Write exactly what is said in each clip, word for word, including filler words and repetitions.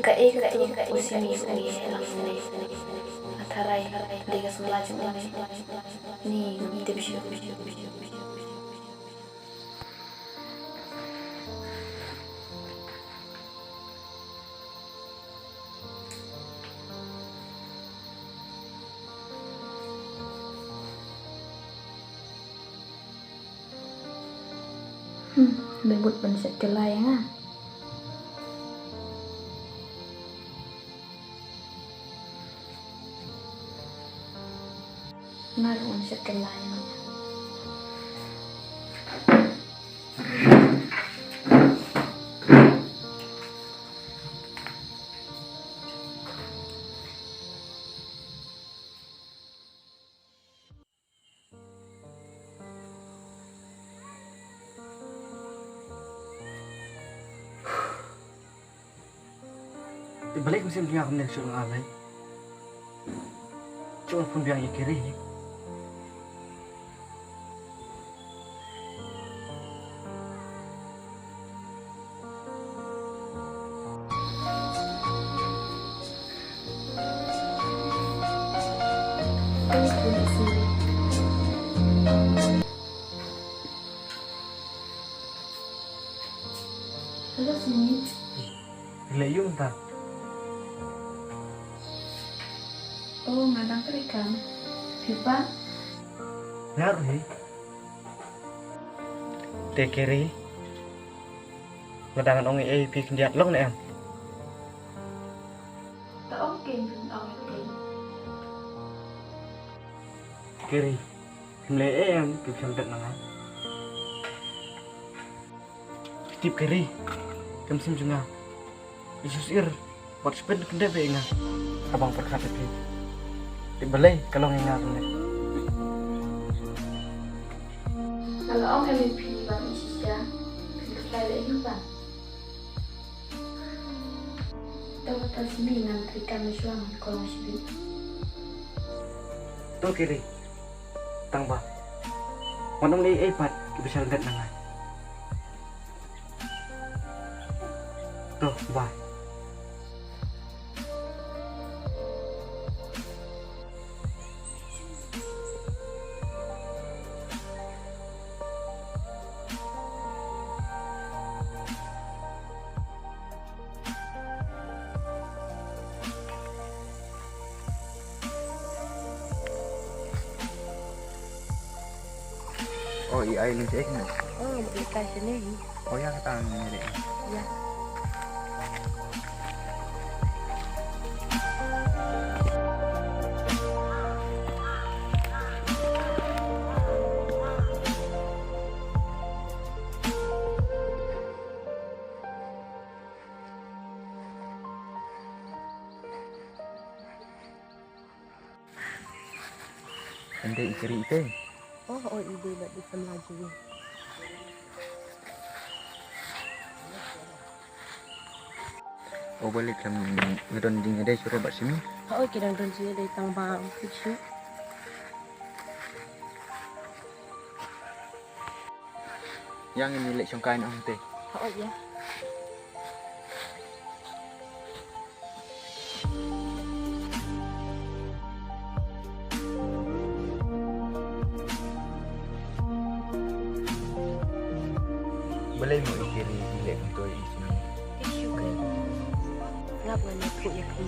Kaei kata u Simi u ïa lang ne? Nga tharai dei ka samla jong u ne. Ni ngam tip shuh. Hmm, me mut ban shet kylla ïa nga. Nga ruh ngan shet kylla ïa nga. Te balei khublei sngewbha kumne shuh nga lei. Shuh nga phone biang ïa Kiri. Hello, Simi. Phi leh aïu mynta? Oh, nga dang trei kam. Phi pat? Nga ruh hi. Te Kiri, nga dang ong ei ei phi khyndiat long ne em? Ta ong kein phin ong ei ei. Kiri, phim leh ei em, phi sngewbha na nga. Phi tip Kiri, ka mynsiem jong nga i shisha, wat spend khyndiat ïa nga. Ka bang pyrkhat ïa phi. Te balei ka long ïa nga kumne? Nga la ong ïa phi ba i shisha, phi khlaiñ leh ïa nga. Tang ba tang Simi ngan trei kam shuwa ngan kol shibit. To Kiri. Tang ba wan ong ei ei pat kiba sngewbha na nga. To, bye. Oh, i ai lynti ek na. Oh, i kai sini. Oh, ïa kata ngi leh. Ïa. Ynda i Kiri te. Oh, oh, i dei bad i samla jong i. Oh, balei khlem, nga don jingïadei shuh bad Simi? Oh, ki dang don jingïadei tang ba ym fit shuh. Ïa ngin ïa leit shongkai noh te. Hooid ïa. Balei mo i Kiri i leh kumto ïa i Simi? Issue ka. Ngap ngan ïathuh ïa phi.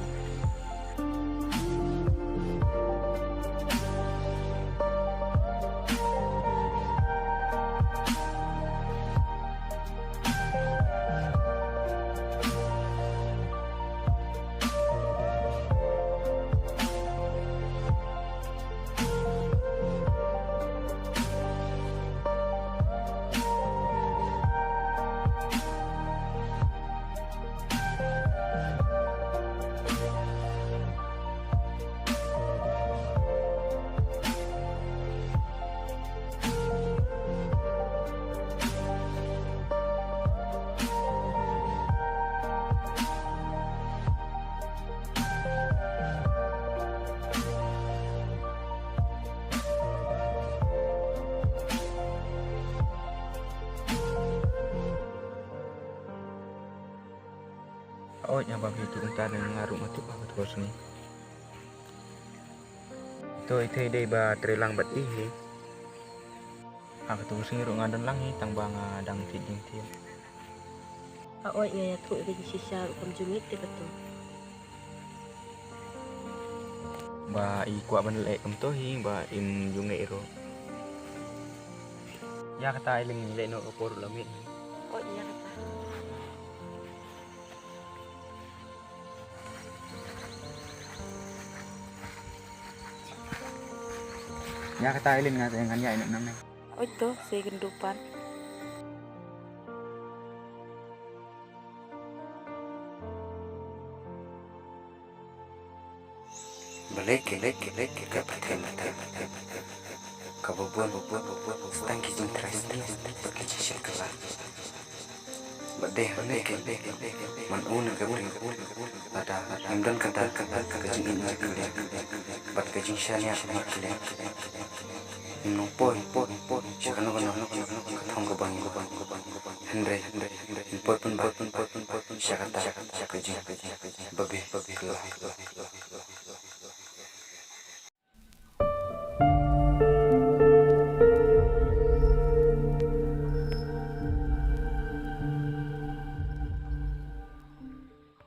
Oi, ïa ba phi tu kumta ne nga ruh nga tu ba ka tu sngi. To i thei dei ba trei lang bad i hi. Ha ka tu sngi ruh nga don lang hi tang ba nga dang thied jingthied. Ha oi nga ïathuh ïa ka jingshisha ruh kam ju ngeit te ka tu. Ba i kwah ban leh kumto hi ba im ju ngeit ruh. Ïa kata i ling leh noh ka por la miet hi. Oi ïa kata. Ïa kata i ling nga te ngan ïa i noh nam ne. Oi to se kan dupan. Balei, balei, balei ka pyrthei mynta kaba bun, bun, bun, bun, tang ki jingtrai sniew bad ki jingshit kylla. Bad dei hangne, dei, dei, dei, man u ne ka briew, lada ngim don kata, kata ka jingim markylliang bad ka jingshaniah markylliang, ngim nang poi, poi, poi sha kano kano ka thong kaba ngi, kaba ngi, kaba ngi. Hynrei, hynrei, hynrei ngin poi pynbeit, poi pynbeit sha kata ka jing, babe,